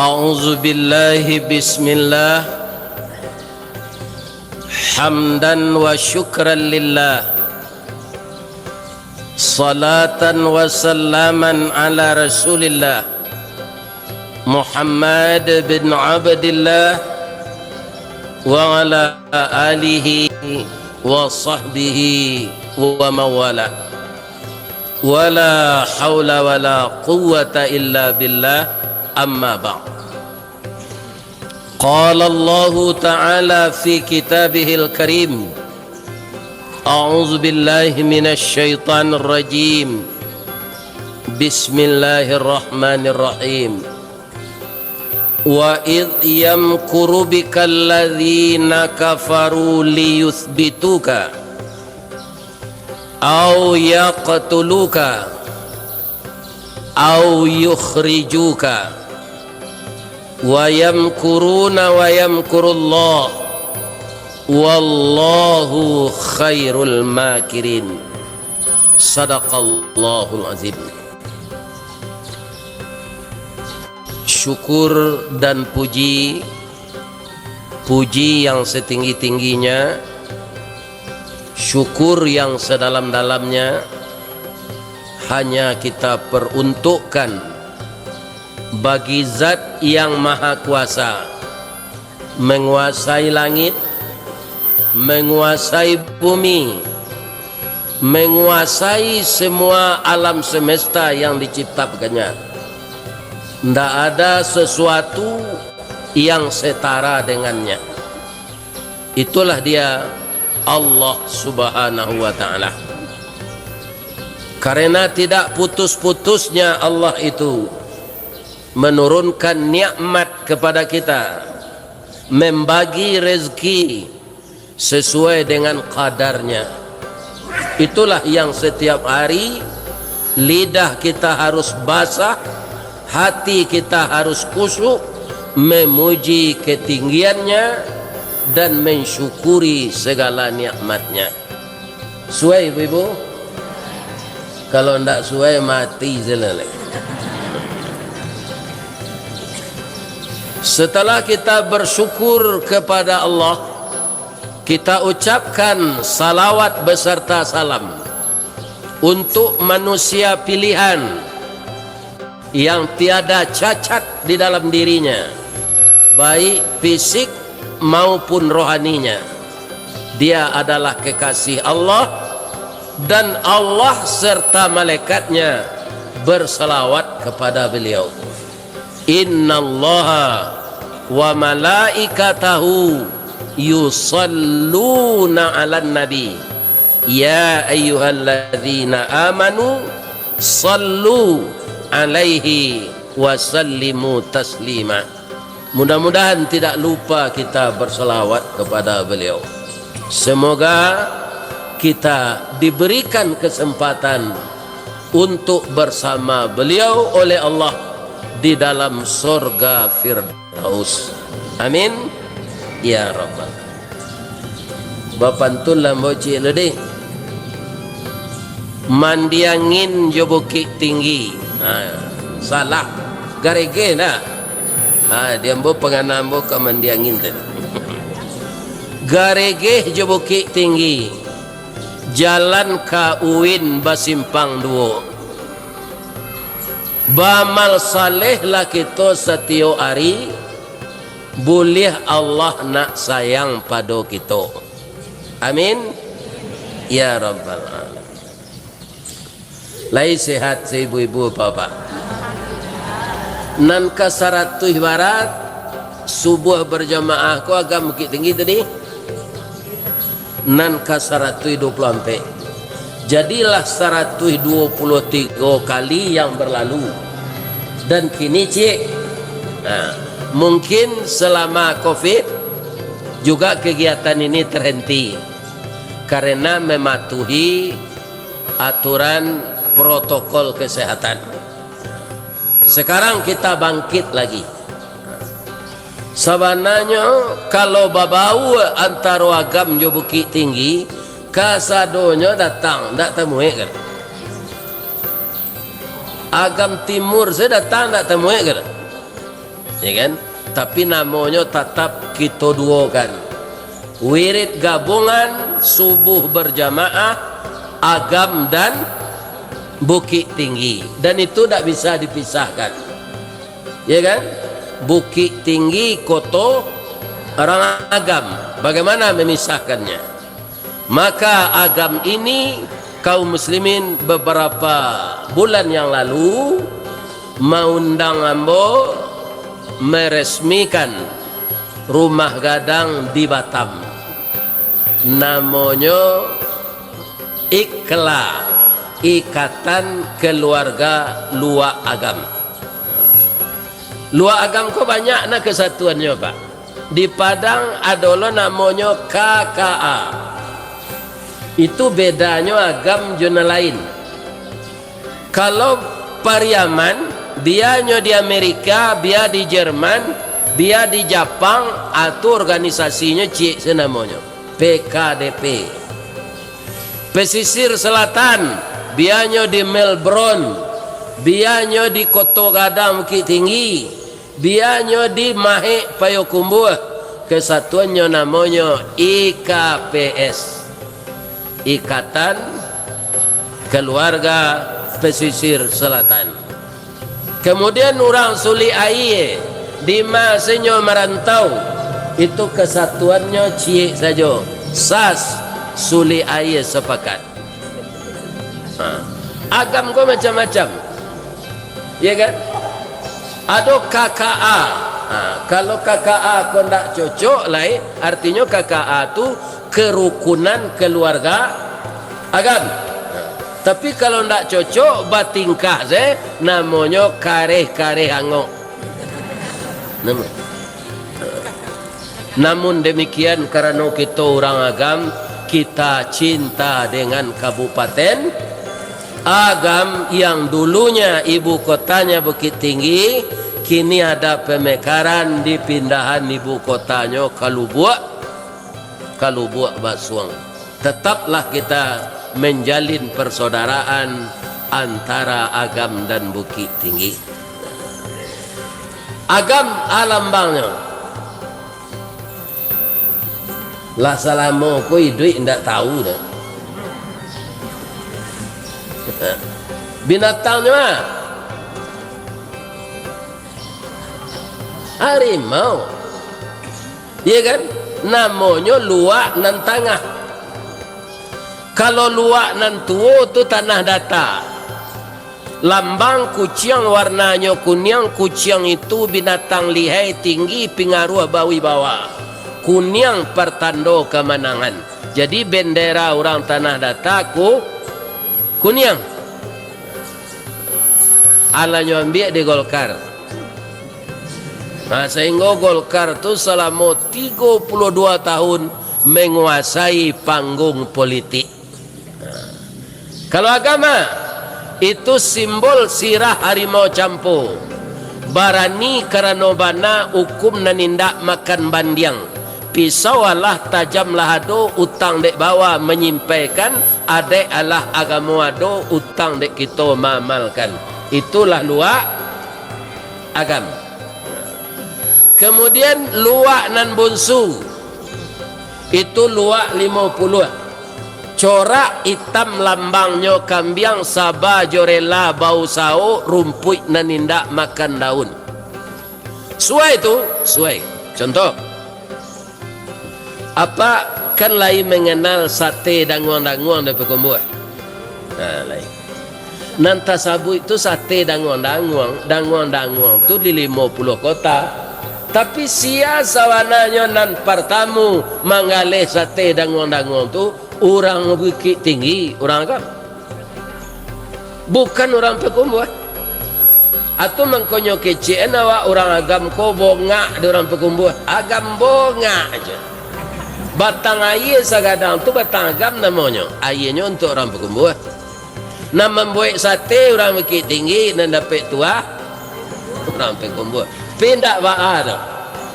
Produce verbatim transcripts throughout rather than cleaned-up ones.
أعوذ بالله، بسم الله. حمدا وشكرا لله. صلاة وسلاما على رسول الله محمد بن عبد الله وعلى آله وصحبه ومن والاه. ولا حول ولا قوة إلا بالله. أما بعد. قال الله تعالى في كتابه الكريم، أعوذ بالله من الشيطان الرجيم. بسم الله الرحمن الرحيم. وإذ يمكر بك الذين كفروا ليثبتوك أو يقتلوك أو يخرجوك ويمكرون ويمكر الله والله خير الماكرين. صدق الله العظيم. Syukur dan puji, puji yang setinggi-tingginya, syukur yang sedalam-dalamnya, hanya kita peruntukkan bagi Zat yang Maha Kuasa, menguasai langit, menguasai bumi, menguasai semua alam semesta yang diciptakannya. Ndak ada sesuatu yang setara dengannya. Itulah Dia, Allah Subhanahu wa Ta'ala. Karena tidak putus-putusnya Allah itu menurunkan nikmat kepada kita, membagi rezeki sesuai dengan kadarnya. Itulah yang setiap hari lidah kita harus basah, hati kita harus khusyuk, memuji ketinggiannya, dan mensyukuri segala nikmatnya. Suai, ibu-ibu? Kalau ndak suai, mati sajo lai. Setelah kita bersyukur kepada Allah, kita ucapkan salawat beserta salam untuk manusia pilihan yang tiada cacat di dalam dirinya, baik fisik maupun rohaninya. Dia adalah kekasih Allah, dan Allah serta malaikatnya bersalawat kepada beliau. Innallaha wa malaikatahu yusalluna 'alan nabi. Ya ayyuhalladzina amanu sallu 'alaihi wa sallimu taslima. Mudah-mudahan tidak lupa kita bersalawat kepada beliau. Semoga kita diberikan kesempatan untuk bersama beliau oleh Allah di dalam sorga Firdaus. Amin, ya Rabbal. Bapantunlah ambo ciek lo deh. Mandiangin jo Bukik Tinggi. Ha, salah. Garegeh nah. Ha, di ambo pangana ambo ka Mandiangin tadi. Garegeh jo Bukik Tinggi. Jalan ka Uin basimpang duo. Baamal salehlah kito satiyok ari, buliah Allah nak sayang pado kito. Amin. Ya Rabbal Alamin. Lai sehat se ibu-ibu, bapak? Nan ka saratuih barat, subuah berjamaah ko agak Bukik Tinggi tadi. Nan ka saratuih duo puluah ampek. Jadilah saratuih duo puluah tigo kali yang berlalu. Dan kini, ciek, nah, mungkin selama covid juga kegiatan ini terhenti karena mematuhi aturan protokol kesehatan. Sekarang kita bangkit lagi. Sabananyo, kalau babaua antaro Agam jo Bukik Tinggi, kasadonyo datang, ndak tamuek kan? Agam Timur sajo datang, ndak tamuek kan? Ya kan? Tapi namonyo tatap kito duokan. Wirid gabungan, subuh berjamaah, Agam dan Bukittinggi. Dan itu ndak bisa dipisahkan. Ya kan? Bukittinggi koto orang Agam. Bagaimana memisahkannya? Maka Agam ini, kaum muslimin, beberapa bulan yang lalu maundang ambo meresmikan rumah gadang di Batam. Namonyo IKLA, Ikatan Keluarga Luak Agam. Luak Agam ko banyak nah kesatuannyo, Pak. Di Padang ado lo namonyo KKA. Itu bedanyo Agam jo nan lain. Kalau Pariaman, bianyo di Amerika, bia di Jerman, bia di Japang, a tu organisasinyo ciek se namonyo, PKDP. Pesisir Selatan, bianyo di Melbourne, bianyo di Koto Gadang Bukittinggi, bianyo di Mahek Payokumbuah, kesatuannyo namonyo IKPS, Ikatan Keluarga Pesisir Selatan. Kemudian urang Sulik Aia, di ma se nyo marantau, itu kesatuannyo ciek sajo, SAS, Sulik Aia Sepakat. Ha. Agam ko macam-macam. Ya kan? Ado KKA. Ha, kalau KKA ko ndak cocok lai, artinyo KKA tu kerukunan keluarga Agam. Ha. Tapi kalau ndak cocok, batingkah se, namonyo kareh-kareh angok. Namo. Namun demikian, karano kito urang Agam, kita cinta dengan Kabupaten Agam yang dulunya ibu kotanya Bukittinggi, kini ada pemekaran, dipindahan ibu kotanyo ka Lubuak, ka Lubuak Basuang. Tetaplah kita menjalin persaudaraan antara Agam dan Bukittinggi. Agam a lambangnyo. Lah salamo ko iduik indak tahu doh. Binatangnyo a? Harimau. Iya kan? Namonyo Luak nan Tangah. Kalau Luak nan Tuo tu Tanah Data. Lambang kuciang warnanyo kuniang, kuciang itu binatang lihai, tinggi, pingaruah, bawibawa. Kuniang partando kamanangan. Jadi bendera urang Tanah Data ku-, kuniang. Alah nyo ambiak di Golkar. Nah, sahinggo Golkar tu salamo tigo puluah dua tahun manguasai panggung politik. Nah, kalau Agam, itu simbol sirah harimau campo. Barani karano bana, ukum nan indak makan bandiang. Pisau alah tajam lah ado, utang dek bawa manyimpaikan, adaik alah agamo ado, utang dek kito maamalkan. Itulah Luak Agam. Kemudian Luak nan Bunsu, itu Luak Limo Puluah. Corak itam lambangnyo kambiang, saba jo rela bausaho, rumpuik nan indak makan daun. Suai tu, suai. Contoh, Apak kan lai mengenal sate danguang-danguang di Pakumbuah? Nah, lai. Nan tasabuik tu sate danguang-danguang, danguang-danguang tu di limo puluah kota. Tapi sia sabananyo nan partamo manggaleh sate danguang-danguang tu? Urang Bukittinggi, urang Agam. Bukan urang Pakumbuah. Atau mangkonyo kecek an awak urang Agam ko bongak di urang Pakumbuah. Agam bongak aja. Batang aia sagadang tu Batang Agam namonyo. Aianyo untuak urang Pakumbuah. Nan mambuek sate urang Bukittinggi, nan dapek tuah urang Pakumbuah. Pindak baa tu.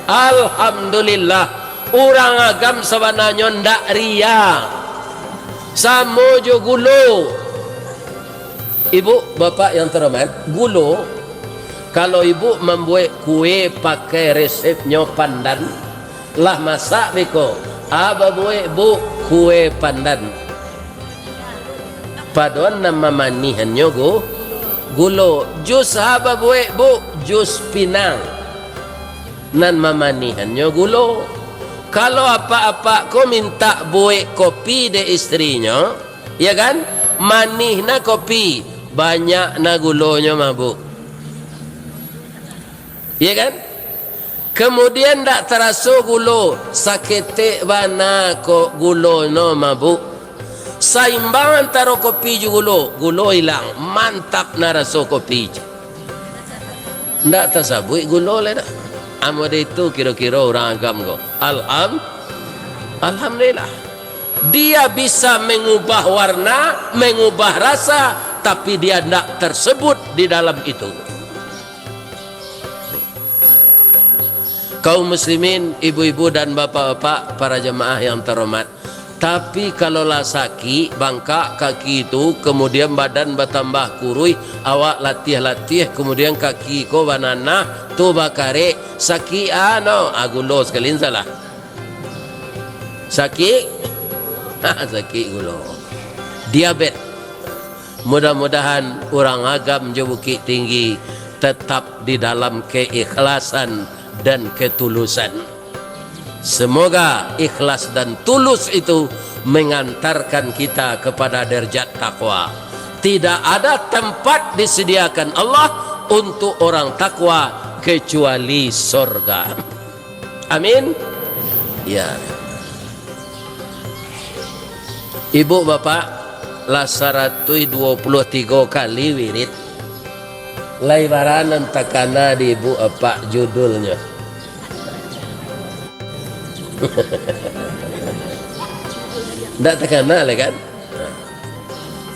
Alhamdulillah, urang Agam sabananyo ndak ria. Samo jo gulo. Ibu, bapak yang terhormat, gulo Kalau ibu mambuek kue pakai resepnyo pandan, lah masak beko, a babuek, Bu, kue pandan. Padoan nan mamanihannyo gu-, gulo. Jus a babuek, Bu, jus pinang. Nan mamanihannyo gulo. Kalau apak-apak ko mintak buek kopi dek istrinyo, ya kan? Manih na kopi, banyak na gulonyo mabuk. Ya kan? Kemudian ndak taraso gulo, saketek bana ko gulo no mabuk. Saimbang antaro kopi jo gulo, gulo ilang, mantap na raso kopi. Ndak tasabuik gulo lai dah. Amun itu kiro-kiro urang agam ko. Alham-, Alhamdulillah. Dia bisa mengubah warna, mengubah rasa, tapi dia ndak tersebut di dalam itu. Kaum muslimin, ibu-ibu dan bapak-bapak, para jamaah yang terhormat. Tapi kalau lah sakik, bangkak kaki tu, kemudian badan batambah kuruih, awak latiah-latiah, kemudian kaki ko bananah, tu bakarek, sakik ano, ah, gulo sakali salah. Sakik? Sakik gulo. Diabet. Mudah-mudahan urang agam jo Bukittinggi tetap di dalam keikhlasan dan ketulusan. Semoga ikhlas dan tulus itu mengantarkan kita kepada derajat takwa. Tidak ada tempat disediakan Allah untuk orang takwa kecuali sorga. Amin. Ya. Ibu bapak, lah saratuih duo puluah tigo kali wirid. Lai bara nan takana di ibu apak judulnyo? Ndak takana lai kan?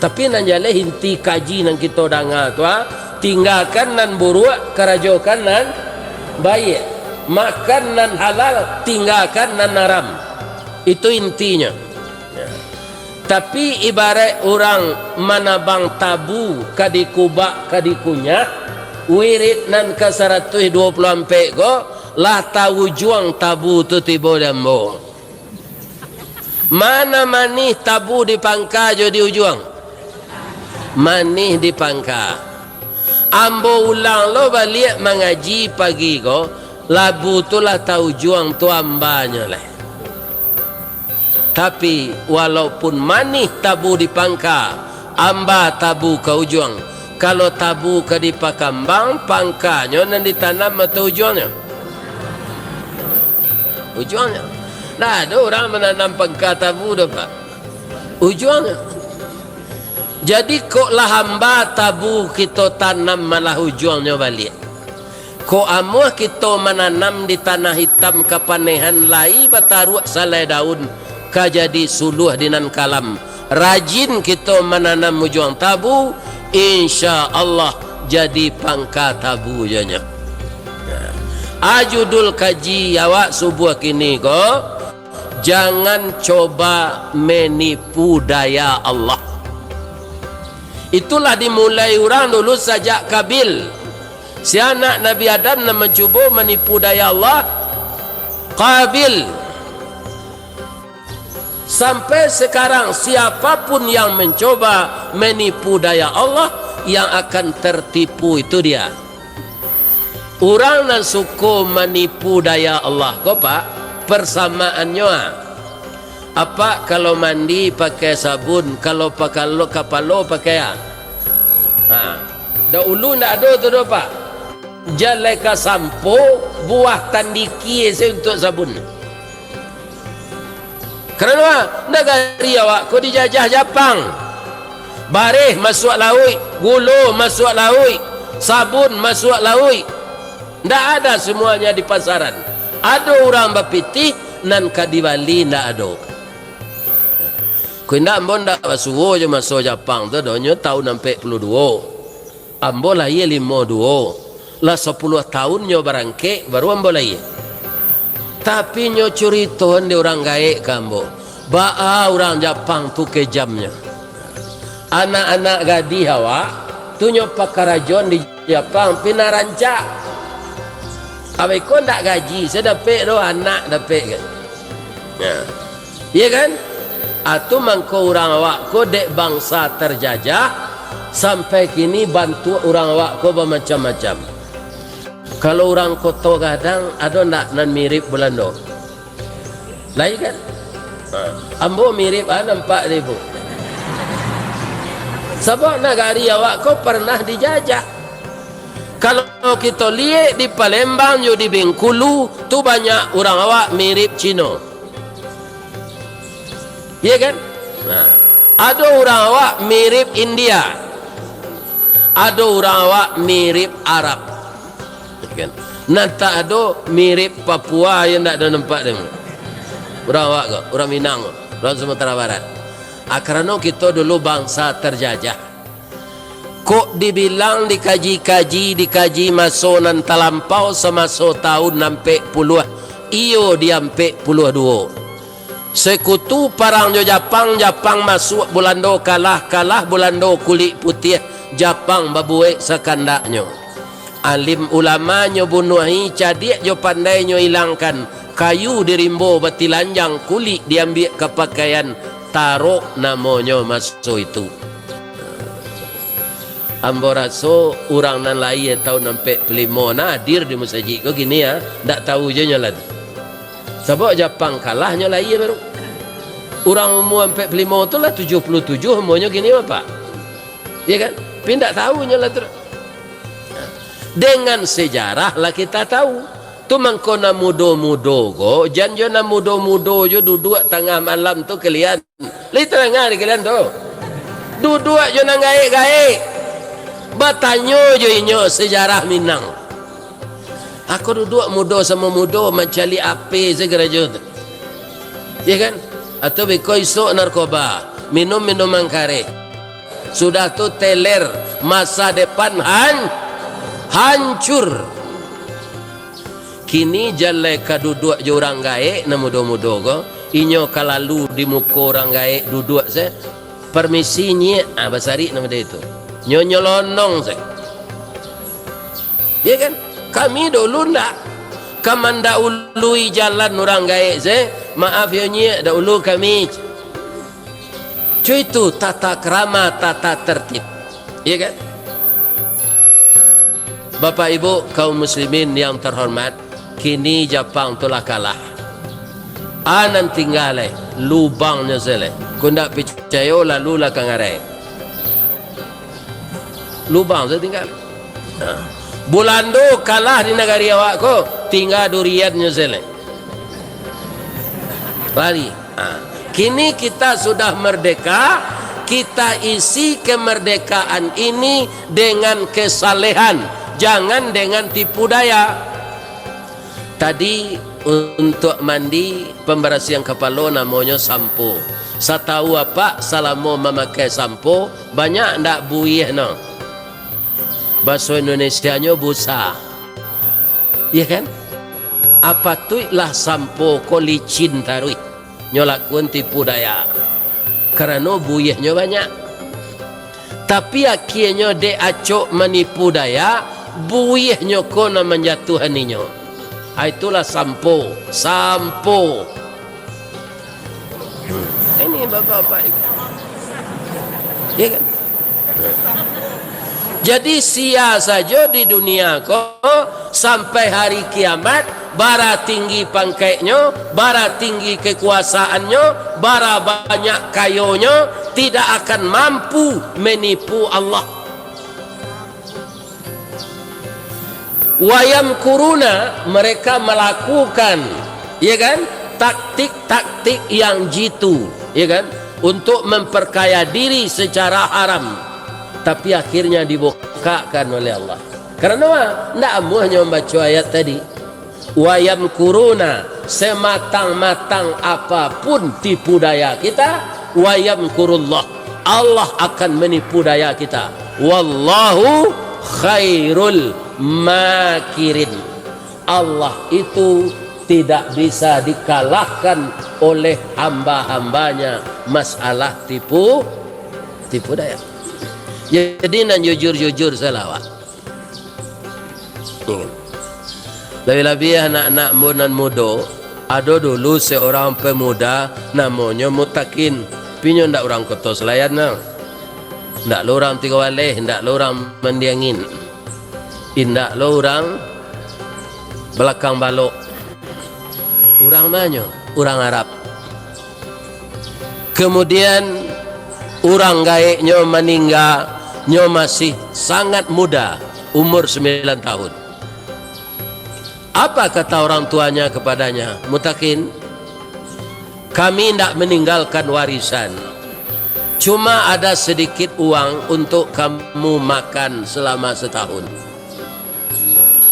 Tapi nan jaleh inti kaji nan kito danga tu, ah, tinggakan nan buruak, karajokan nan baiak. Makan nan halal, tinggakan nan haram. Itu intinyo. Ya. Tapi ibarat urang manabang tabu ka dikubak, ka dikunyah, wirid nan ka saratuih duo puluah ampek ko, lah taujuang tabu tu tibo di ambo. Mana manih tabu di pangka jo di ujuang? Manih di pangka. Ambo ulang lo baliak mangaji pagi ko, labu tu lah taujuang tu ambanyo lai. Tapi, walaupun manih tabu di pangka, amba tabu ka ujuang. Kalau tabu ka di pakambang, pangkanyo nan ditanam atau ujuangnyo? Ujuangnyo. Ndak ado urang mananam pangka tabu doh, Pak. Ujuangnyo. Jadi, kok lah amba tabu kito tanam malah ujuangnyo baliak. Kok amuah kito mananam di tanah itam kapanehan lai bataruak salai daun, ka jadi suluah di nan kalam. Rajin kito mananam ujuang tabu, insya Allah jadi pangka tabu jo nyo. Nah, a judul kaji awak subuah kini ko, jangan coba menipu daya Allah. Itulah dimulai urang dulu sajak Kabil. Si anak Nabi Adam nan mancubo manipu daya Allah, Qabil. Sampai sekarang, siapapun yang mencoba menipu daya Allah, yang akan tertipu itu dia. Urang nan suko manipu daya Allah ko, Pak, persamaannyo, ah. Apak kalau mandi pakai sabun, kalau pakalo-, kapalo pakai a? Ha. Dahulu ndak ado tu doh, Pak. Jan lai ka sampo, buah tandiki se untuak sabun. Karano a? Nagari awak ko dijajah Japang. Bareh masuak lauik, gulo masuak lauik, sabun masuak lauik. Ndak ada semuanya di pasaran. Ado urang bapitih, nan ka dibali ndak ado. Ko indak, ambo ndak basuo jo maso Japang tu doh, nyo taun ampek puluah duo. Ambo lahia limo duo. Lah sapuluah taun nyo barangkek, baru ambo lahia. Tapi nyo curitoan dek urang gaek ka ambo, baa urang Japang tu kejamnyo. Anak-anak gadih awak, Tu nyo pakarajoan di Japang, pina rancak. Abih ko ndak gaji, sa dapek doh, anak dapek kan. Nah. Iya kan? Atu mangko urang awak ko dek bangsa terjajah, sampai kini bantuak urang awak ko bamacam-macam. Kalau urang Koto Gadang, ado ndak nan mirip Bulando? Lai kan? Ha. Ambo mirip ah nampak dek ibu. Sabab nagari awak ko parnah dijajah. Kalau kito liek di Palembang jo di Bengkulu, tu banyak urang awak mirip Cino. Iya kan? Nah, ado urang awak mirip India. Ado urang awak mirip Arab. Kan? Nan tak ado mirip Papua, yo ndak ado nampak dek. Urang awak ko, urang Minang ko, urang Sumatera Barat. Ah, karano kito dulu bangsa terjajah. Kok dibilang dikaji-kaji, dikaji maso nan talampau samaso taun ampek puluah, iyo di ampek puluah duo. Sekutu parang jo Japang, Japang masuak Bulando kalah, kalah Bulando kulik putiah, Japang babuek sakandaknyo. Alim ulamanyo bunuahi, cadiak jo pandainyo ilangkan, kayu di rimbo batilanjang, kulik diambiak ka pakaian, tarok namonyo maso itu. Ambo raso urang nan lahia taun ampek puluah limo nan hadir di musajik ko kini, ah, ndak tahu juo nyo lah tu. Sabab Japang kalah nyo lahia baru. Urang umua ampek puluah limo tu lah tujuah puluah tujuah umuanyo kini, Bapak. Iya kan? Tapi ndak tahu nyo lah tu. Dengan sejarah lah kita tahu. Tu mangko nan mudo-mudo ko, jan jo nan mudo-mudo jo duduak tangah malam tu kalian. Lai tadanga dek kalian tu. Duduak jo nan gaek-gaek. Batanyo jo inyo sejarah Minang. Ako duduak mudo samo mudo mancaliak ape se karajo tu. Iya kan? Atau beko isok narkoba, minum minuman kareh. Sudah tu teler, masa depan han-, hancur. Kini jan lai ka duduak jo urang gaek nan mudo-mudo ko, inyo ka lalu di muko urang gaek duduak se, "Permisi, Nyiak," ah, basarik nan model itu. Nyo nyolonong se. Ya kan? Kami dulu ndak ka mandahului jalan urang gaek se, "Maaf yo, Nyiak, dahulu kami." Cuy, itu tata krama, tata tertib. Iya kan? Bapak Ibu kaum muslimin yang terhormat, kini Japang tu lah kalah. A nan tingga lai, lubangnyo se lai. Kok ndak picayo, lalulah ka ngarai. Lubang se tingga lai. Ha. Bulando kalah di nagari awak ko, tingga duriannyo se lai. Lari. Ha. Kini kita sudah merdeka, kita isi kemerdekaan ini dengan kesalehan, jangan dengan tipu daya. Tadi, untuk mandi, pembersihan kapalo namonyo sampo. Satahu Apak, salamo mamakai sampo, banyak ndak buih no? Baso Indonesianyo busa. Iya kan? Apatuiklah sampo ko licin taruih. Nyo lakuan tipu daya. Karano buihnyo banyak. Tapi, akienyo dek acok manipu daya, buihnyo ko nan manjatuahan inyo. Ah, itulah sampo, sampo. Ini bapak-bapak. Ya kan? Jadi, sia sajo di dunia ko, sampai hari kiamat, bara tinggi pangkaiknyo, bara tinggi kekuasaannyo, bara banyak kayonyo, tidak akan mampu menipu Allah. Wayam kuruna, mereka melakukan, ya kan, taktik-taktik yang jitu, ya kan, untuk memperkaya diri secara haram. Tapi akhirnya dibukakkan oleh Allah. Karena ndak amuahnyo mambaco ayat tadi. Wayam kuruna, sematang-matang apapun tipu daya kita, wayam kurullah, Allah akan menipu daya kita. Wallahu khairul makirin. Allah itu tidak bisa dikalahkan oleh hamba-hambanya masalah tipu, tipu daya. Jadi, nan jujur-jujur sajolah awak. Labiah-labiah anak-anak ambo nan mudo, ado dulu seorang pemuda namonyo Mutakin, tapi nyo ndak urang Koto Salayan nah. Ndak lo urang Tigo Baleh, ndak lo urang Mandiangin. Indak lo urang Balakang Balok. Urang ma nyo? Urang Arab. Kemudian, urang gaeknyo maningga, nyo masih sangat muda, umur sembilan tahun. Apa kata orang tuanya kepadanya, "Mutakin, kami indak meninggalkan warisan. Cuma ada sedikit uang untuk kamu makan selama setahun.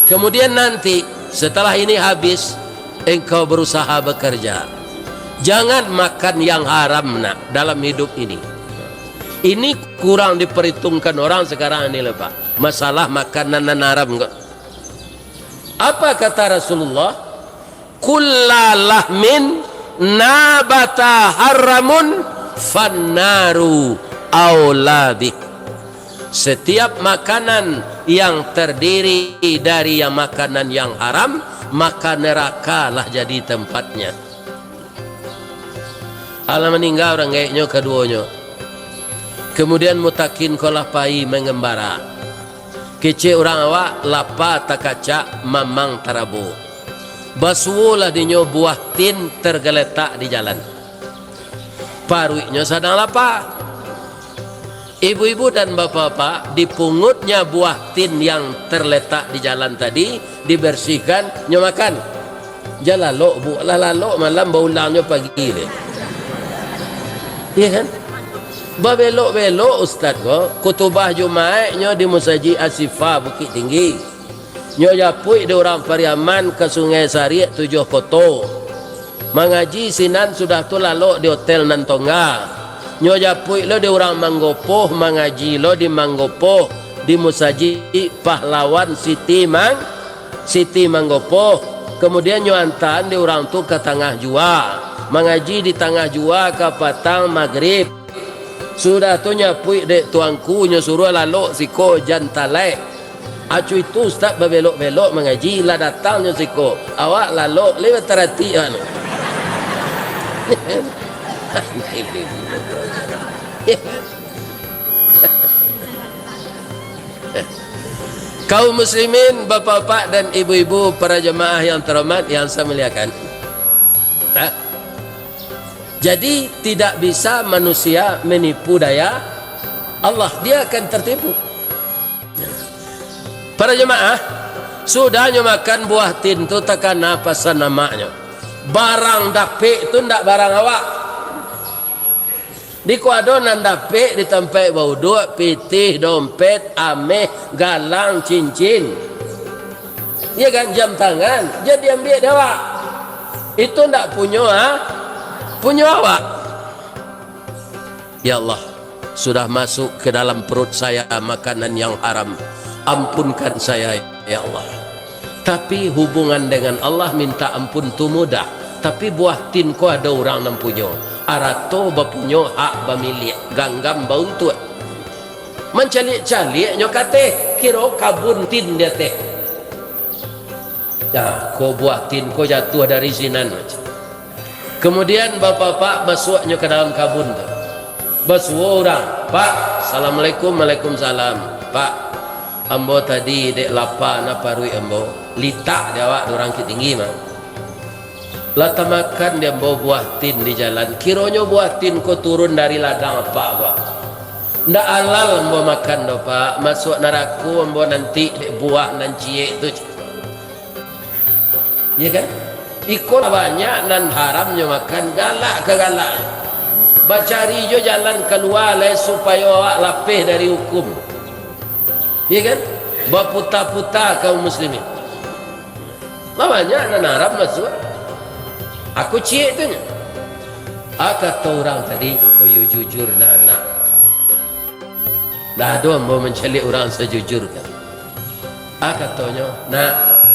Kemudian nanti, setelah ini habis, engkau berusaha bekerja. Jangan makan yang haram nak dalam hidup ini." Ini kurang diperhitungkan orang sekarang ini lah, Pak. Masalah makanan nan haram ko. Apa kata Rasulullah? "Kulla lahmin nabata haramun fannaru aula bih." Setiap makanan yang terdiri dari yang makanan yang haram, maka neraka lah jadi tempatnya. Alah maningga urang gaeknyo kaduonyo. Kemudian Mutakin ko lah pai mangambara. Kecek urang awak, lapa takacak, mamang tarabo. Basuwolah dinyo buah tin tergeletak di jalan. Paruiknyo sadang lapa. Ibu-ibu dan bapak-bapak, dipungutnya buah tin yang terletak di jalan tadi, dibersihkan, nyo makan. Jan lalok, Bu, lah lalok malam, baulangnyo pagi deh. Iya kan? Babelok-belok ustaz ko, kutubah Jumaiknyo di Musajik Ashifa Bukittinggi. Nyo japuik dek urang Pariaman ka Sungai Sarik Tujuah Koto. Mangaji sinan, sudah tu lalok di hotel nan tongga. Nyo japuik lo dek urang Manggopoh, mangaji lo di Manggopoh, di Musajik Pahlawan Siti Mang-, Siti Manggopoh. Kemudian nyo antaan dek urang tu ka Tangah Jua. Mangaji di Tangah Jua ka patang magrib. Sudah tu nyapuik dek tuanku, nyo suruah lalok siko jan talaik. Acu itu ustaz babelok-belok mangaji, lah datang nyo siko. Awak lalok, lai bataratik anu. Kaum muslimin, bapak-bapak dan ibu-ibu, para jamaah yang terhormat, yang saya muliakan. Ha? Jadi, tidak bisa manusia menipu daya Allah. Dia akan tertipu. Para jemaah, sudah nyo makan buah tin tu, takana pasan amaknyo. Barang dapek tu ndak barang awak. Di ko ado nan dapek di tampek bauduak, pitih, dompet, ameh, galang, cincin. Iya kan, jam tangan, jadi ambiak dek awak. Itu ndak punyo, ha? Punyo awak. Ya Allah, sudah masuk ke dalam perut saya makanan yang haram. Ampunkan saya, ya Allah. Tapi hubungan dengan Allah minta ampun tu mudah. Tapi buah tin ko ado urang nan punyo. Arato bapunyo, hak bamiliak, ganggam bauntuak. Mancaliak-caliak nyo ka ateh, kiro kabun tin di ateh. Nah, ko buah tin ko jatuah dari sinan. Kemudian bapak-bapak masuaknyo ka dalam kabun tu. Basuo urang, "Pak, assalamualaikum." "Waalaikumsalam." "Pak, ambo tadi dek lapa na paruik ambo, litak di awak dek urang Bukittinggi mah. Lah tamakan di ambo buah tin di jalan. Kironyo buah tin ko turun dari ladang apak ko. Ndak halal ambo makan doh, Pak. Masuak narako ambo nanti dek buah nan ciek tu." Iya kan? Iko lah banyak nan haram nyo makan, galak ka galak. Bacari jo jalan kalua lai supayo awak lapeh dari hukum. Iya kan? Baputa-puta kaum muslimin. Lah banyak nan haram masuak. Aku ciek tu nyo. Ah, kato urang tadi, ko yo jujur nah, nak. Ndak ado ambo mancaliak urang sajujur kan. Ah, katonyo, "Nak,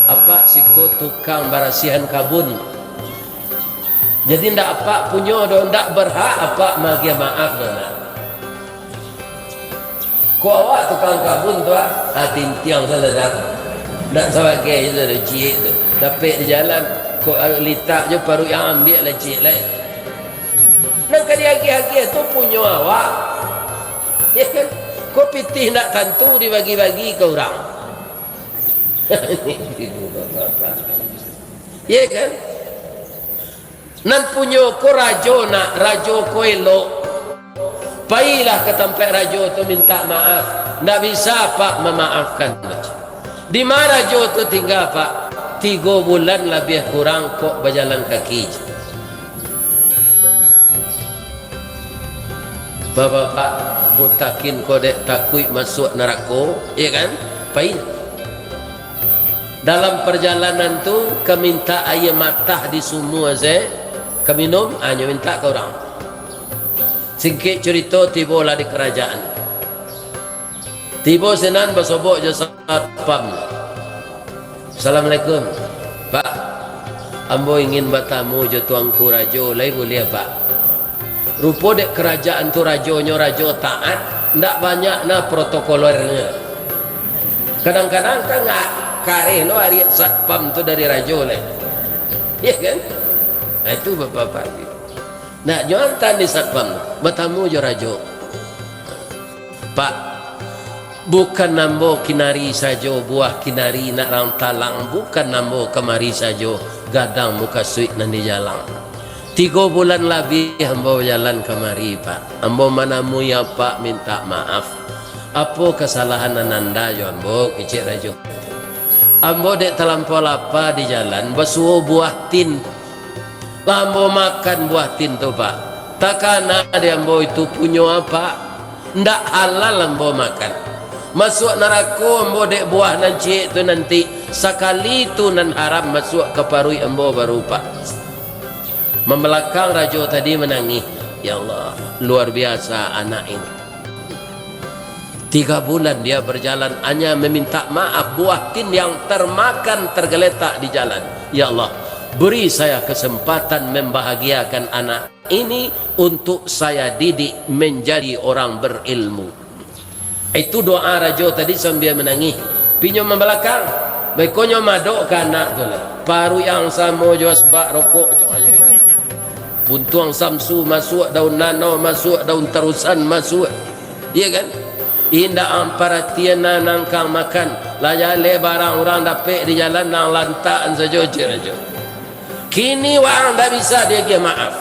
apak siko tukang barasiahan kabun. Jadi ndak apak punyo doh, ndak berhak apak maagiah maaf doh, nak." Ko awak tukang kabun tu, ah, ah, tintiang sajo dah. Ndak sabagai je tu, ciek tu. Dapek di jalan, ko, ah, litak jo paruik ang ambiak lah ciek lai. Nan ka diagiah-agiah tu punyo awak. Ya kan? Ko pitih ndak tantu dibagi-bagi ka urang. Ya kan? Nan punyo ko rajo nak, rajo ko elok. Pailah ka tampek rajo tu mintak maaf. Ndak bisa, Pak, mamaafkan. Dima rajo tu tingga, Pak? Tigo bulan labiah kurang kok bajalan kaki. Bapak-bapak, mutakin ko dek takuik masuak narako, ya kan? Pai. Dalam parjalanan tu, ka mintak aia matah di sumua se, ka minum, hanyo mintak ka urang. Singkek curito, tibolah di karajaan. Tibo sinan basobok jo satpam. "Assalamualaikum, Pak. Ambo ingin batamu jo Tuanku Rajo, lai buliah, Pak?" Rupo dek karajaan tu rajonyo rajo taat, ndak banyak nah protokolernyo. Kadang-kadang kan nggak kareh lo ariak satpam tu dari rajo lai. Iya kan? Nah, itu bapak-bapak. Nak nyo antaan di satpam tu, batamu jo rajo. "Pak, bukan ambo kinari sajo, buah kinari nak rang talang, bukan ambo kamari sajo, gadang mukasuik nan di jalang. Tigo bulan labiah ambo bajalan kamari, Pak. Ambo manamui apak mintak maaf. Apo kasalahan nan anda jo ambo?" kecek rajo. "Ambo dek talampau lapa di jalan, basuo buah tin. Lah ambo makan buah tin tu, Pak. Takana di ambo itu punyo apak. Ndak halal ambo makan. Masuak narako ambo dek buah nan ciek tu nanti. Sakali tu nan haram masuak ka paruik ambo baru, Pak." Mambalakang rajo tadi manangih. Ya Allah, luar biasa anak ini. Tiga bulan dia berjalan, hanya meminta maaf, buah tin yang termakan tergeletak di jalan. Ya Allah, beri saya kesempatan membahagiakan anak ini untuk saya didik menjadi orang berilmu. Itu doa rajo tadi sambil menangis. Pinyo mambalakang, baikonyo madok ka anak tu lah. Paruik yang samo jo asbak rokok. Puntuang samsu masuak, daun nanau masuak, daun tarusan masuak. Iya kan? Indak ang paratian nan angkang makan. Lah jaleh barang urang dapek di jalan, nang lantakan sajo, cek rajo. Kini waang ndak bisa diagiah maaf.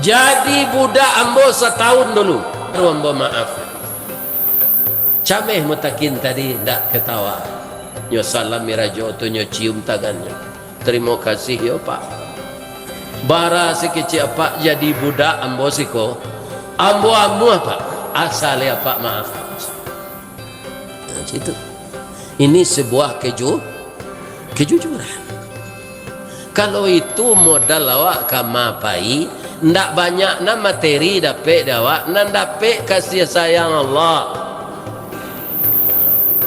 Jadi budak ambo satahun dulu, baru ambo maaf. Cameh mutakin tadi ndak katawa. Nyo salami rajo tu, nyo cium tangannyo. "Tarimo kasih yo, Pak. Bara sakecek apak jadi budak ambo siko, ambo amuah, Pak. Asa lai apak maaf." Nah, situ. Ini sebuah keju-, kejujuran. Kalau itu modal awak ka ma pai, ndak banyak nan materi dapek di awak, nan dapek kasih sayang Allah.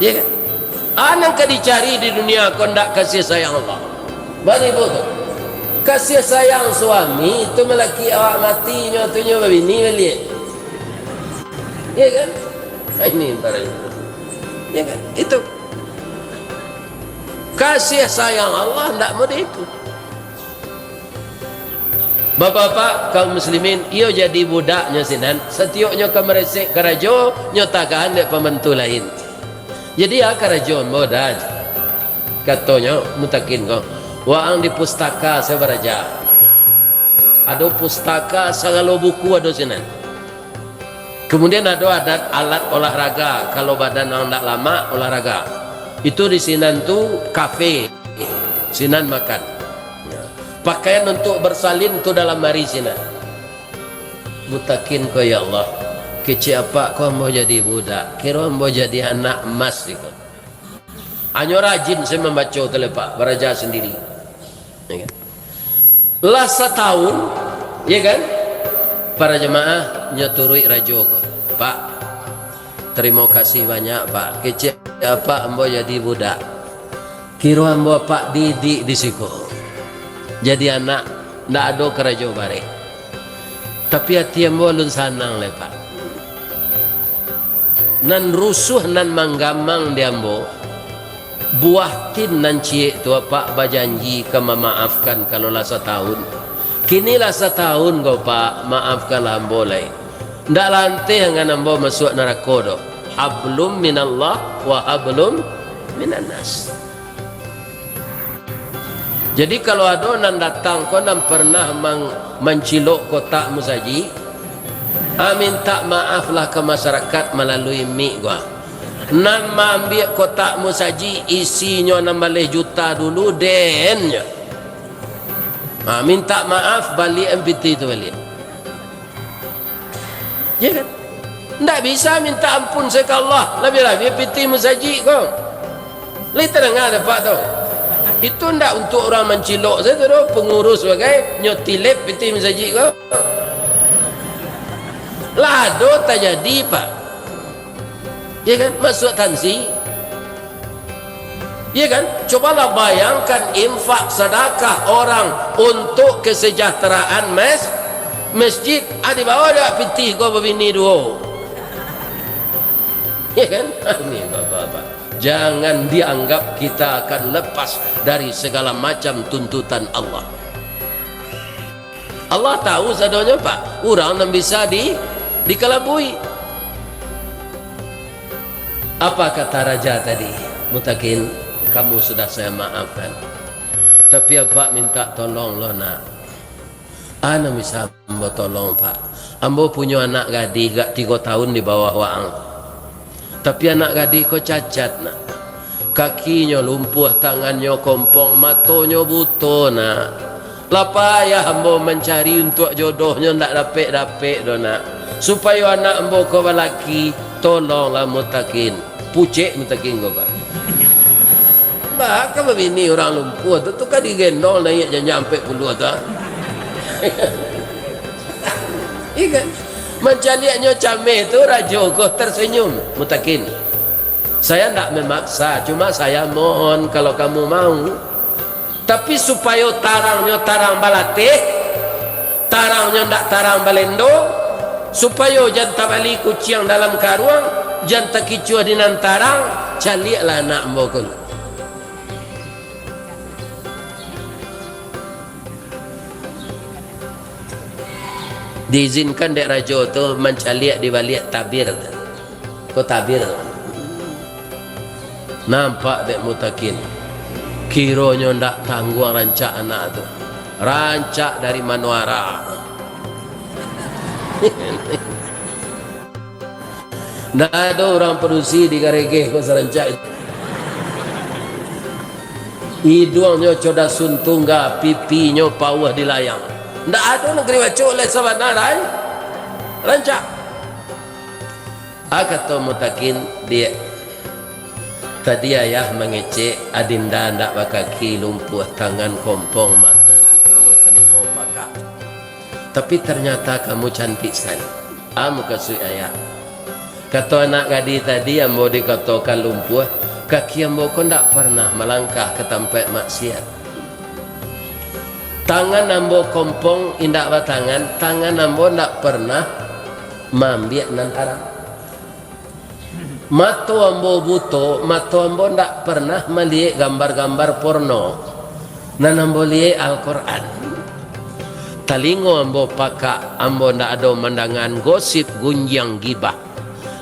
Ya kan? Ah, nan ka dicari di dunia ko ndak kasih sayang Allah. Baribu tu. Kasih sayang suami tu malaki awak mati, nyo tu nyo babini baliak. Ya kan? Ah, ini barang. Ya kan? Itu. Kasih sayang Allah ndak model itu. Bapak-bapak, kaum muslimin, iyo jadi budaknyo sinan, satioknyo ka maresek karajo, nyo tagahan dek pambantu lain. Jadi, ah, karajo ambo dah, katonyo mutakin ko, waang di pustaka se baraja. Ado pustaka, sagalo buku ado sinan. Kemudian ado adat alat olahraga, kalau badan ang ndak lamak, olahraga. Itu di sinan tu kafe, sinan makan. Pakaian untuk bersalin tu dalam ari sinan. Mutakin ko, "Ya Allah, kecek apak ko ambo jadi budak, kiro ambo jadi anak emas iko." Hanyo rajin se mambaco tu lai, Pak, baraja sandiri. Ya kan? Lah satahun, ya kan? Para jamaah, nyo turuik rajo ko. "Pak, tarimo kasih banyak, Pak. Kecek apak ambo jadi budak. Kiro ambo apak didik di siko. Jadi anak, ndak ado karajo barek. Tapi ati ambo alun sanang lai, Pak." Nan rusuah, nan manggamang di ambo, buah tin nan ciek tu, Apak, bajanji ka mamaafkan kalau lah satahun. Kini lah satahun ko, Pak, maafkanlah ambo lai. Ndak lanteh angan ambo masuak narako doh. Hablum minallah wa hablum minannas. Jadi, kalau ado nan datang ko, nan pernah mang-, mancilok kotak musajik, ah, mintak maaflah ka masarakat malalui mik ko, ah. Nan maambiak kotak musajik isinyo anam baleh juta dulu, den, nyo. Ah, mintak maaf, baliak pitih tu baliak. Ya kan? Ndak bisa minta ampun se ka Allah, labiah-labiah pitih musajik ko. Lai tadanga dek Apak tu? Itu ndak untuak urang mancilok sajo tu doh, pangurus bagai, nyo tilep pitih musajik ko. Lah ado tajadi, Pak. Ya kan? Masuak tansi. Iya kan? Cobalah bayangkan infak sadakah orang untuk kesejahteraan mes-, masjid. Ah, dibawa dek pitih ko babini duo. Iya kan? Ini bapak-bapak. Jangan dianggap kita akan lepas dari segala macam tuntutan Allah. Allah tahu sadonyo, Pak. Urang nan bisa di-, dikalabui. Apa kata raja tadi? "Mutakin, kamu sudah saya maafkan. Tapi Apak minta tolong lo, nak." "Ah, nan bisa ambo tolong, Pak? Ambo punyo anak gadih gak tigo tahun di bawah waang. Tapi anak gadih ko cacat, nak. Kakinyo lumpuah, tangannyo kompong, matonyo buto, nak. Lah payah ambo mancari untuak jodohnyo, ndak dapek-dapek doh, nak. Supayo anak ambo ko balaki, tolonglah, Mutakin." Pucek Mutakin ko, Pak. Baa ka babini urang lumpuah tu, tu ka digendong naiak janjang ampek puluah tu, ah. Iya kan? Mancaliaknyo cameh tu, rajo ko tersenyum. "Mutakin, saya ndak memaksa, cuma saya mohon kalau kamu mau. Tapi supayo tarangnyo tarang balateh, tarangnyo ndak tarang balendo, supayo jan tabali kuciang dalam karuang, jan takicuah di nan tarang, caliaklah anak ambo ko." Diizinkan dek rajo tu mancaliak di baliak tabir. Ko tabir. Nampak dek Mutakin. Kironyo ndak tangguang rancak anak tu. Rancak dari manuara. Ndak ado urang padusi di Garegeh ko sarancak itu. Iduangnyo codas suntungga, pipinyo pauah di layang. Ndak ado nagari bacok lai sabana lai. Rancak. Ah, kato Mutakin, "Diak, tadi ayah mangecek adinda ndak bakaki, lumpuah tangan, kompong, mato buto, talingo pakak. Tapi ternyata kamu cantik sekali. Ah, mukasuik ayah." Kato anak gadih tadi, "Ambo dikatokan lumpuah, kaki ambo ko ndak pernah malangkah ka tampaik maksiat. Tangan ambo kompong, indak batangan, tangan ambo ndak pernah maambiak nan haram. Mato ambo buto, mato ambo ndak pernah maliek gambar-gambar porno. Nan ambo liek Al-Quran. Talingo ambo pakak, ambo ndak ado mandangaan gosip, gunjiang, gibah.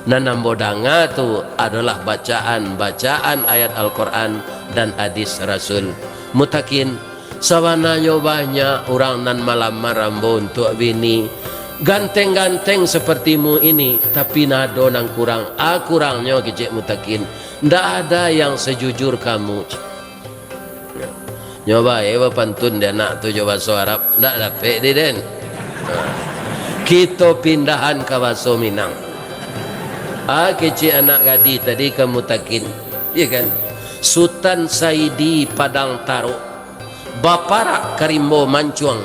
Nan ambo danga tu adolah bacaan-bacaan ayat Al-Quran dan hadis Rasul. Mutakin, sabananyo banyak urang nan malamar ambo untuak bini, ganteng-ganteng sapartimu ini, tapi nan ado nan kurang. Ah, kurangnyo," kecek Mutakin, "ndak ada yang sajujur kamu." Nyo bae bapantun di anak tu jo baso Arab, ndak dapek di den. Ha. Kito pindahan ka baso Minang. Ah, kecek anak gadih tadi ka Mutakin, iya kan? Sutan Saidi Padang Tarok, baparak ka rimbo mancuang,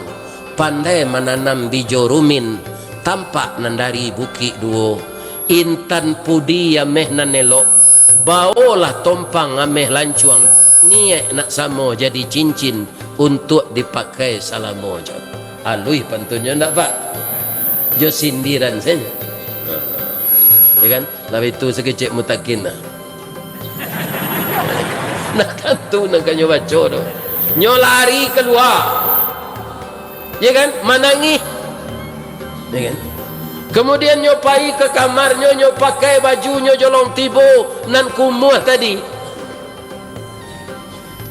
pandai mananam bijo rumin, tampak nan dari Bukik Duo. Intan pudi ameh nan elok, baolah tompang ameh lancuang, niaik nak samo jadi cincin untuak dipakai salamo jo. Aluih pantunnyo ndak, Pak? Jo sindiran sajo. Ha. Ya kan? Labiah tu sakecek mutakin lah. Nah, tantu nan ka nyo baco tu. Nyo lari kalua. Ya kan? Manangih. Ya kan? Kamudian nyo pai ka kamarnyo, nyo pakai bajunyo jolong tibo nan kumuah tadi.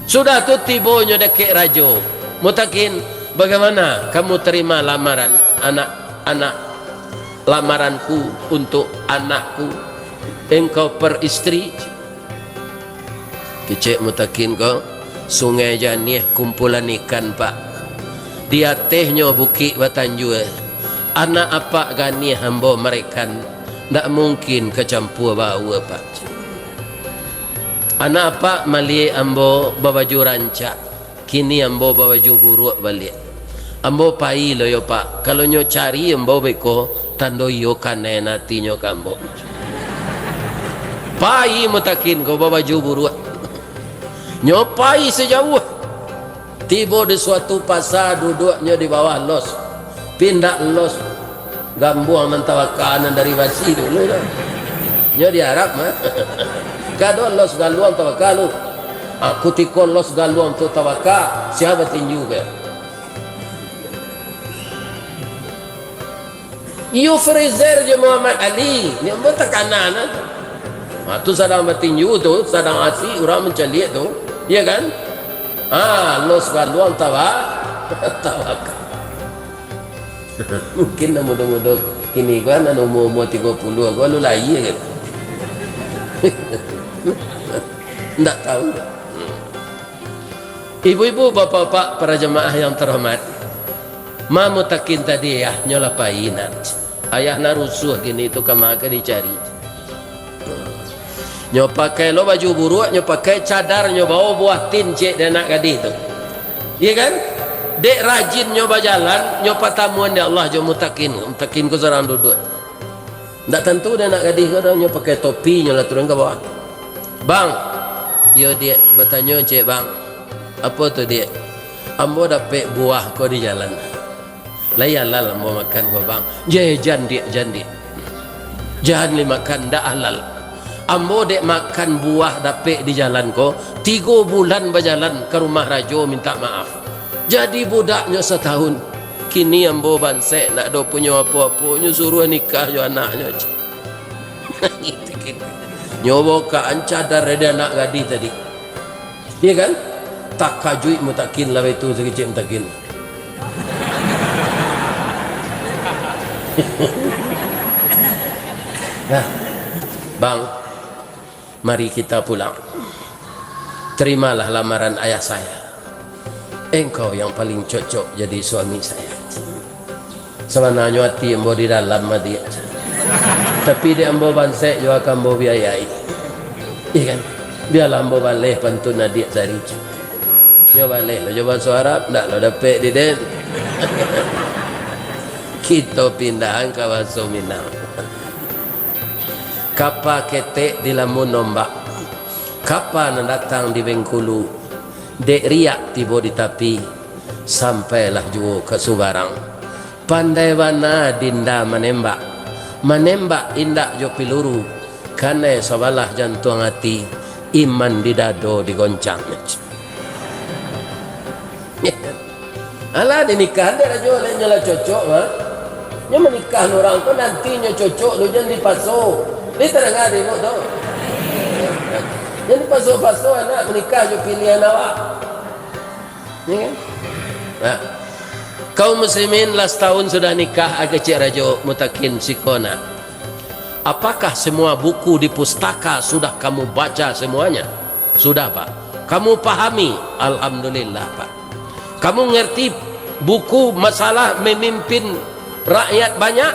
Sudah tu tibonyo dakek rajo. Mutakin, bagaimana kamu terima lamaran anak-anak, lamaranku untuk anakku? Engkau peristri? Kecek mutakin ko, Sungai Janiah kumpulan ikan, Pak. Di atehnyo bukik batanjua. Anak apak ganiah ambo marekan, ndak mungkin ka campua baua, Pak. Anak apak maliek ambo babaju rancak, kini ambo babaju buruak baliak. Ambo pai lo yo, Pak. Kalau nyo cari ambo beko, tando iyo kanai atinyo ka ambo. Pai mutakin ko babaju buruak. Nyo pai sajauah. Tibo di suatu pasa, duduaknyo di bawah los. Pindak los gambuang nan tabaka nan dari basi dulu tu. Nyo di Arab mah. Kado los galuang tabaka lu. Ah, kutiko los galuang tu tabaka, sia batinju ka? Iyo Fraser jo Muhammad Ali, nyo ambo takana nah. Ha, tu sadang batinju tu, sadang asik urang mancaliak tu, iya kan? Ha, los galuang taba-, tabaka. Mungkin nan mudo-mudo kini ko, nan umua-umua tigo puluah ko, lalu lahia kan? Ndak tahu. Ibu-ibu, bapak-bapak, para jamaah yang terhormat, ma mutakin tadi, ayahnyo lah pai nak. Ayah nak rusuah kini tu, kama ka dicari. Nyo pakai lo baju buruak, nyo pakai cadar, nyo bao buah tin ciek dek anak gadih tu. Iya kan? Dek rajinnyo bajalan, nyo patamuan dek Allah jo mutakin. Mutakin ko surang duduak. Ndak tantu dek anak gadih ko doh, nyo pakai topi, nyo lah turun ka bawah. "Bang." "Iyo, Diak." "Batanyo ciek, Bang." "Apo tu, Diak?" "Ambo dapek buah ko di jalan. Lai halal ambo makan ko, Bang?" "Jan, jan, Diak, jan, Diak. Jan lai makan, ndak halal. Ambo dek makan buah dapek di jalan ko, tigo bulan bajalan ka rumah rajo mintak maaf. Jadi budaknyo satahun. Kini ambo bansek, ndak ado punyo apo-apo, nyo suruah nikah jo anaknyo." Nyo bukaan cadar dari anak gadih tadi. Iya kan? Takajuik mutakin lah itu, sakecek mutakin. Nah, Bang, mari kita pulang. Terimalah lamaran ayah saya. Engkau yang paling cocok jadi suami saya. Sabananyo ati ambo di dalam, adiak. Tapi dek ambo bansek juo ka ambo biayai. Iya kan? Bialah ambo baleh pantun adiak sari. Nyo baleh lo jo baso Arab, ndak lo dapek di den. Kito pindahan ka baso Minang. Kapa ketek dilamun ombak, kapa nan datang di Bengkulu, dek riak tibo di tapi, sampailah juo ka subarang. Pandai bana dinda manembak, manembak indak jo piluru, kanai sabalah jantuang ati, iman di dado digoncang. Alah, dinikahan dek rajo, dek nyo lah cocok, ha? Nyo manikah urang ko, nanti nyo cocok tu, jan dipaso. Ni tadanga dek ibu tu. Jan dipaso-paso anak manikah jo pilihan awak. Ya kan? Nah. Kaum muslimin, lah satahun sudah nikah, agak cik rajo mutakin siko nak. Apakah semua buku di pustaka sudah kamu baca semuanya? Sudah, Pak. Kamu pahami? Alhamdulillah, Pak. Kamu ngerti buku masalah memimpin rakyat banyak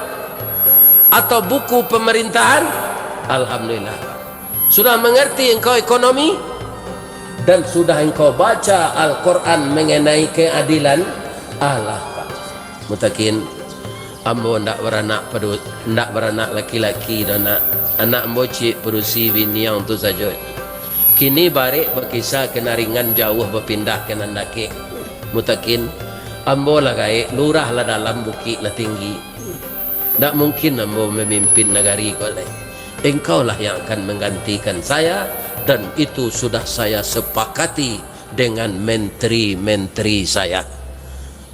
atau buku pemerintahan? Alhamdulillah, Pak. Sudah mengerti engkau ekonomi? Dan sudah engkau baca Al-Quran mengenai keadilan? Alah, Pak. Mutakin, ambo ndak baranak padu-, ndak baranak laki-laki doh, nak. Anak ambo ciek padusi biniang tu sajo. Kini barek bakisa ka nan ringan, jauah bapindah ka nan dakek. Mutakin, ambo lah gaek, lurah lah dalam, bukik lah tinggi. Ndak mungkin ambo mamimpin nagari ko lai. Engkaulah yang akan menggantikan saya, dan itu sudah saya sepakati dengan menteri-menteri saya."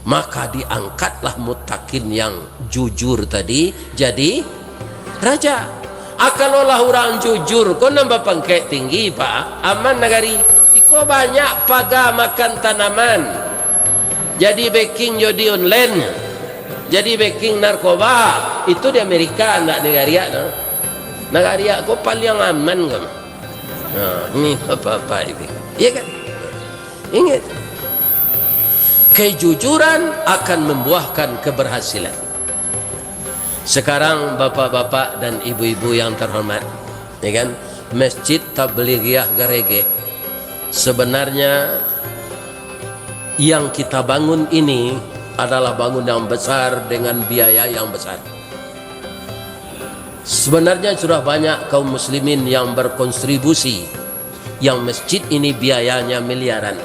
Maka diangkatlah mutakin yang jujur tadi jadi raja. Ah, kalau lah urang jujur ko nan bapangkek tinggi, Pak, aman nagari. Iko banyak paga makan tanaman. Jadi backing judi online. Jadi backing narkoba. Itu di Amerika, ndak nagari awak tu. Nagari awak ko paliang aman ko. Nah, ini apa-apa ini. Iya kan? Ingat, kejujuran akan membuahkan keberhasilan. Sekarang, bapak-bapak dan ibu-ibu yang terhormat, ya kan, Masjid Tablighiah Garegeh, sebenarnya yang kita bangun ini adalah bangun yang besar dengan biaya yang besar. Sebenarnya sudah banyak kaum muslimin yang berkontribusi, yang masjid ini biayanya miliaran.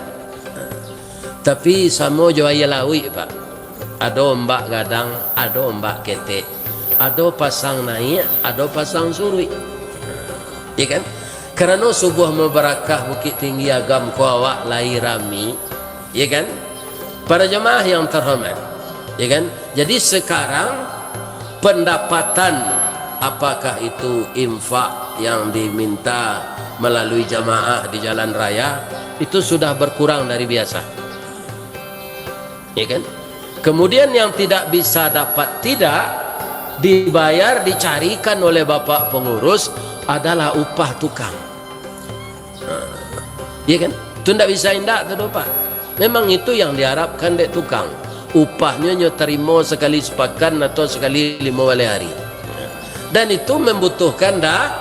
Tapi samo jo aia lauik, Pak. Ado ombak gadang, ado ombak ketek. Ado pasang naiak, ado pasang suruik. Ya kan? Karano subuah mabarakah Bukittinggi Agam ko awak lai rami. Ya kan? Para jamaah yang terhormat, ya kan? Jadi sekarang, pendapatan, apakah itu infak yang diminta melalui jamaah di jalan raya, itu sudah berkurang dari biasa. Ya kan? Kemudian yang tidak bisa dapat tidak dibayar, dicarikan oleh bapak pengurus adalah upah tukang. Nah, iya kan? Tu ndak bisa indak tu doh, Pak. Memang itu yang diharapkan dek tukang. Upahnyo nyo tarimo sakali sapakan atau sakali limo baleh hari. Dan itu membutuhkan da-,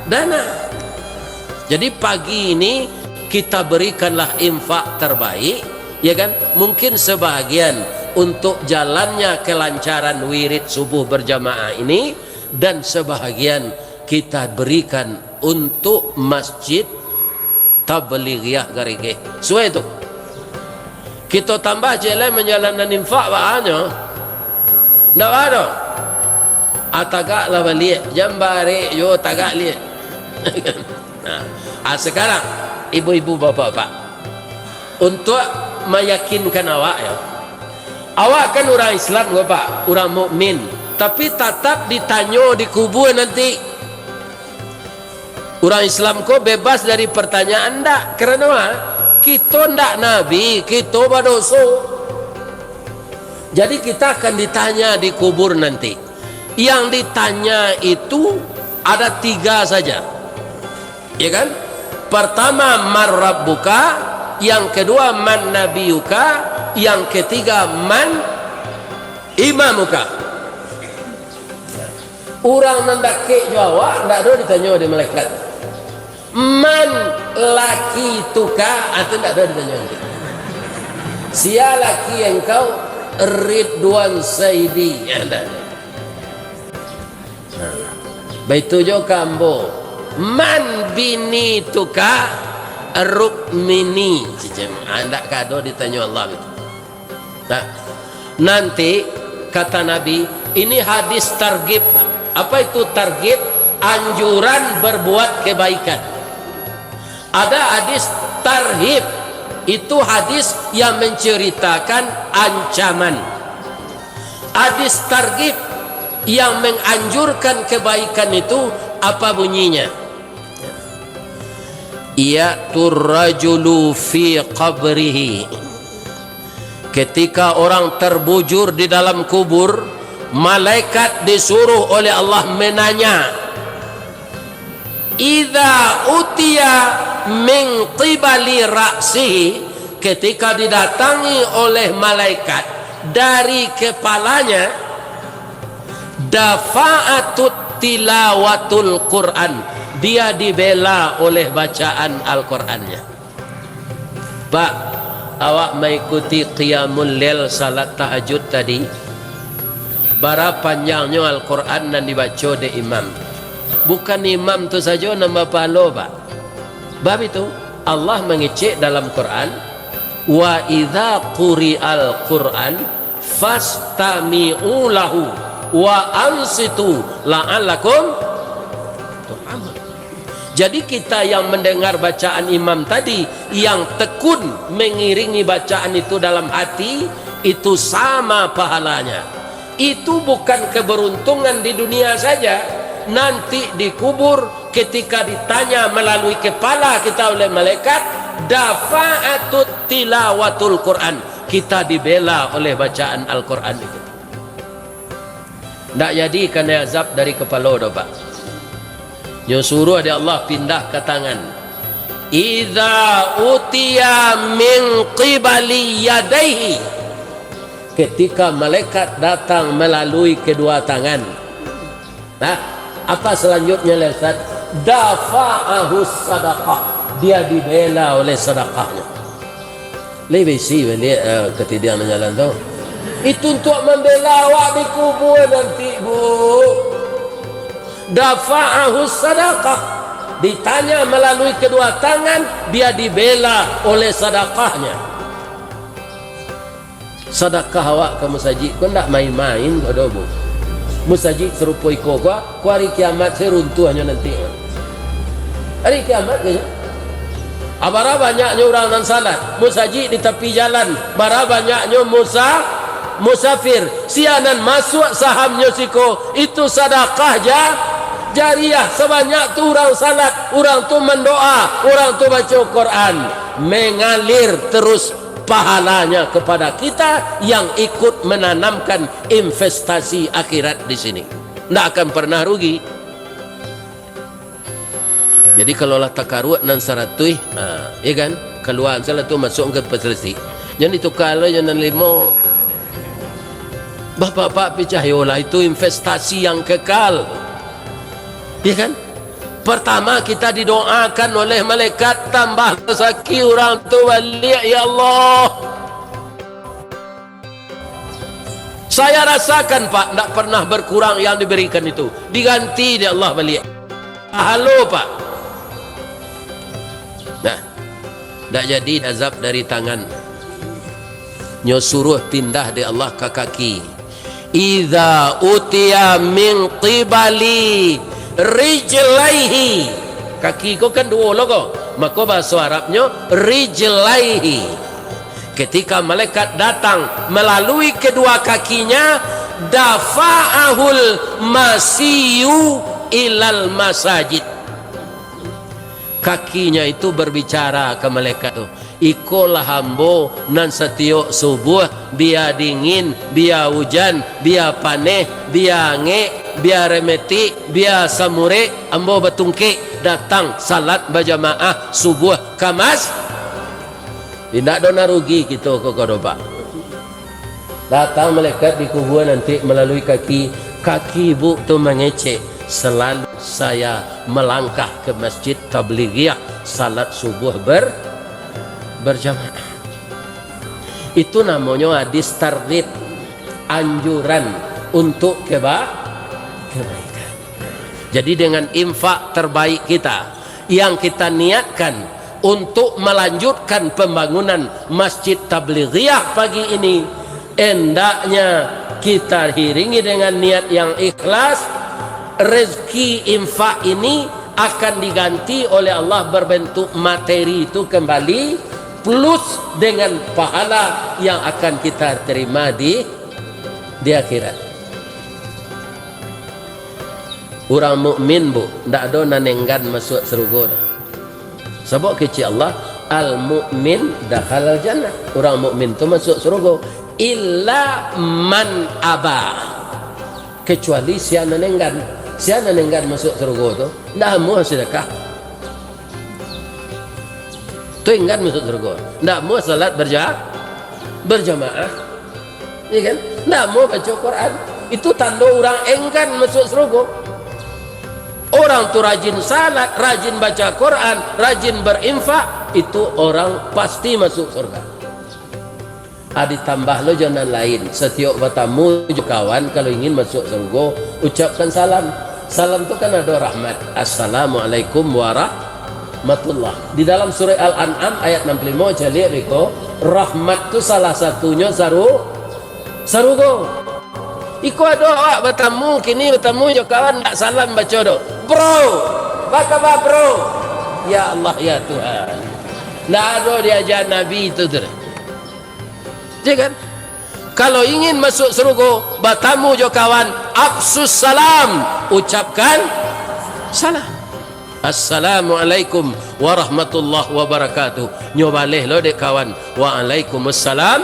dana. Jadi pagi ini kita berikanlah infak terbaik, ya kan? Mungkin sebahagian untuk jalannya kelancaran wirid subuh berjamaah ini, dan sebahagian kita berikan untuk Masjid Tablighiah Garegeh. Suai tu. Kito tambah ciek lai manjalankan infak, baa nyo? Ndak baa doh. Ah, tagaklah baliak. Jan barek juo, tagak liak. Nah, ah, sekarang, ibu-ibu, bapak-bapak, untuk meyakinkan awak, ya. Awak kan urang Islam ko, Pak, urang mukmin, tapi tatap ditanyo di kubua nanti. Urang Islam ko bebas dari pertanyaan, ndak? Karano, ah, kito ndak nabi, kito badoso. Jadi kita akan ditanya di kubur nanti. Yang ditanya itu ada tiga saja. Ya kan? Pertama, "Man rabbuka?" Yang kedua, "Man nabiyuka?" Yang ketiga, "Man imamuka?" Urang nan dakek jo awak, ndak ado ditanyo dek malaikat. "Man lakituka?" Ah, tu ndak ado ditanyo. "Sia laki engkau?" "Ridwan Saidi." Ya, ndak. Nah, baitu jo ka ambo. "Man binituka?" "Rukmini." Cicim, ah, ndak ka ado ditanyo Allah itu. Nah, nanti kata Nabi, ini hadis targhib. Apa itu targhib? Anjuran berbuat kebaikan. Ada hadis tarhib, itu hadis yang menceritakan ancaman. Hadis targhib yang menganjurkan kebaikan itu apa bunyinya? "Ya'tur rajulu fi qabrihi." Ketika orang terbujur di dalam kubur, malaikat disuruh oleh Allah menanya, "Idza utiya min qibali ra'sihi," ketika didatangi oleh malaikat dari kepalanya, "dafa'atut tilawatul Qur'an," dia dibela oleh bacaan Al-Qur'annya. Pak, awak maikuti qiyamul lail, salat tahajud tadi, bara panjangnyo Al-Qur'an nan dibaco dek imam? Bukan imam tu sajo nan bapahalo, Pak. Bab itu, Allah mangecek dalam Qur'an, "Wa idza quri'al Qur'an fastami'u lahu wa ansitu la'allakum," Jadi, kita yang mendengar bacaan imam tadi, yang tekun mengiringi bacaan itu dalam hati, itu sama pahalanya. Itu bukan keberuntungan di dunia saja. Nanti di kubur, ketika ditanya melalui kepala kita oleh malaikat, dafa'atut tilawatul Quran. Kita dibela oleh bacaan Al-Quran itu. Ndak jadi kanai azab dari kapalo doh, Pak. Nyo suruah dek Allah pindah ka tangan. Idza utiya min qibali yadaihi. Ketika malaikat datang melalui kedua tangan. Nah, apa selanjutnya, Ustaz? Dafa'ahu sadaqah. Dia dibela oleh sedekahnyo. Lai baisi baliak, eh, katidiang nan jalan tu. Itu untuak mambela awak di kubua nanti, Bu. Dafa'ahu sadaqah. Ditanya melalui kedua tangan, dia dibela oleh sadakahnya. Sadakah awak ka musajik ko ndak main-main ko doh, Bu. Musajik sarupo iko ko, ko ari kiamat se runtuahnyo nanti. Ari kiamat ko nyo. A, bara banyaknyo urang nan salat, musajik di tapi jalan, bara banyaknyo musa-, musafir, sia nan masuak sahamnyo siko, itu sadakah ja-, jariah, sabanyak tu urang salat, urang tu mandoa, urang tu baco Quran, mengalir terus pahalanya kepada kita yang ikut menanamkan investasi akhirat di sini. Ndak akan pernah rugi. Jadi, kalau lah takaruak nan saratuih, ha, ya kan? Kalua salah tu, masuak ka pasalisi. Jan dituka lo, jan nan limo. Bapak-bapak, picayolah, itu investasi yang kekal. Ya kan? Pertama, kita didoakan oleh malaikat, tambah rezeki urang tu baliak, ya Allah. Saya rasakan, Pak, ndak pernah berkurang yang diberikan itu. Diganti dek Allah baliak. Halo, Pak. Nah, ndak jadi azab dari tangan. Nyo suruah pindah dek Allah ka kaki. Idza utiya min qibali rijlaihi. Kaki ko kan duo lo ko. Mako bahaso Arabnyo rijlaihi. Ketika malaikat datang melalui kedua kakinya, dafa'ahul masiyu ilal masajid. Kakinya itu berbicara ke malaikat tu, "Ikolah ambo nan satiok subuah, bia dingin, bia ujan, bia paneh, bia angek, bia remetik, bia samurek, ambo batungkek datang salat bajamaah subuah ka mas-" Indak doh nan rugi kito ko, ko doh, Pak. Datang malaikat di kubua nanti melalui kaki, kaki ibu tu mangecek, "Selalu saya melangkah ke Masjid Tablighiah, salat subuh ber-, berjamaah." Itu namonyo hadis targhib, anjuran untuk keba-, kebaikan. Jadi, dengan infak terbaik kita, yang kita niatkan untuk melanjutkan pembangunan Masjid Tablighiah pagi ini, hendaknya kita iringi dengan niat yang ikhlas. Rezeki infak ini akan diganti oleh Allah berbentuk materi itu kembali, plus dengan pahala yang akan kita terima di, di akhirat. Urang mukmin, Bu, ndak ado nan enggan masuak sarugo doh. Sabab kecek Allah, "Al-mu'min dakhalal jannah." Urang mukmin tu masuak sarugo. "Illa man aba." Kecuali sia nan enggan. Sia nan enggan masuak sarugo tu, ndak amuah sedekah. Tu enggan masuak sarugo. Ndak amuah salat berja-, berjamaah. Ya kan? Ndak mau baca Quran. Itu tando urang enggan masuak sarugo. Orang tu rajin salat, rajin baca Quran, rajin berinfak, itu orang pasti masuk surga. Ah, ditambah lo jo nan lain. Satiok batamu jo kawan, kalau ingin masuk sarugo, ucapkan salam. Salam tu kan ado rahmat. "Assalamualaikum warahmatullah." Di dalam surah Al-An'am ayat enam puluh lima, caliak beko, rahmat tu salah satunyo saru-, sarugo. Iko ado awak batamu, kini batamu jo kawan, ndak salam baco doh. Bro! Apa kabar, bro? Ya Allah, ya Tuhan. Ndak ado diaja Nabi tu, tu. Ya kan? Kalau ingin masuk sarugo, batamu jo kawan, afsus salam, ucapkan salam. Assalamualaikum warahmatullahi wabarakatuh. Nyo baleh lo dek kawan, "Waalaikumsalam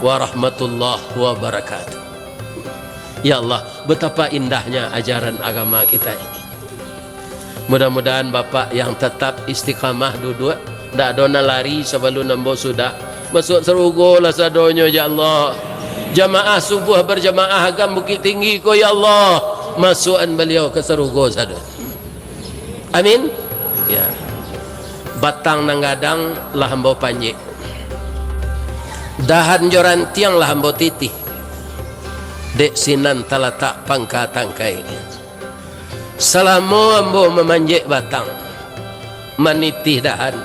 warahmatullahi wabarakatuh." Ya Allah, betapa indahnya ajaran agama kita ini. Mudah-mudahan Bapak yang tetap istiqamah duduak, ndak ado nan lari sabalun ambo sudah. Masuak sarugo lah sadonyo, ya Allah. Jamaah subuh berjamaah Agam Bukittinggi ko, ya Allah, masuakan baliau ka sarugo sadonyo. Amin. Ya. Batang nan gadang lah ambo panjek. Dahan jo rantiang lah ambo titih. Dek sinan talatak pangka tangkai. Salamo ambo mamanjek batang, manitih dahan,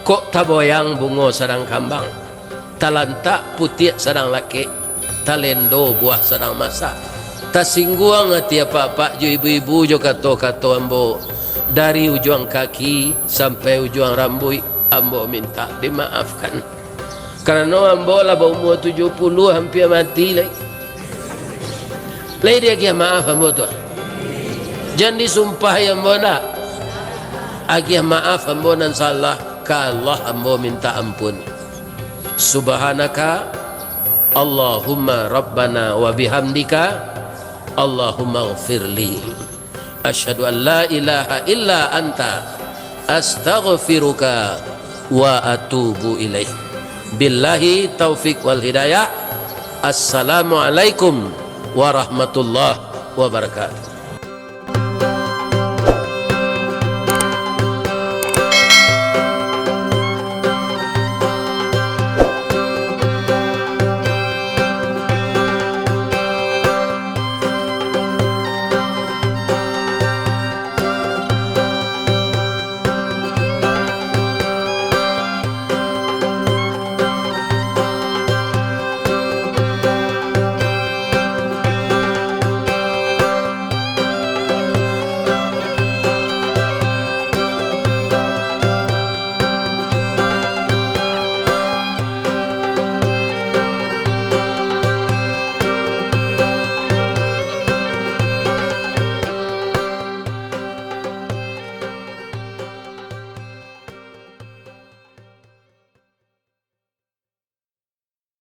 kok taboyang bungo sadang kambang, talantak putiak sadang lakek, talendo buah sadang masak. Tasingguang ati apak-apak jo ibu-ibu jo kato-kato ambo, dari ujuang kaki sampai ujuang rambuik, ambo mintak dimaafkan. Karano ambo lah baumua tujuah puluah, hampia mati lai. Lai diagiah maaf ambo tu. Jan disumpahi ambo ndak. Agiah maaf ambo nan salah, ka Allah ambo mintak ampun. Subhanaka Allahumma Rabbana wa bihamdika, Allahumma ghfirli. Asyhadu an la ilaha illa anta, astaghfiruka wa atubu ilaik. Billahi taufik wal hidayah. Assalamualaikum warahmatullahi wabarakatuh.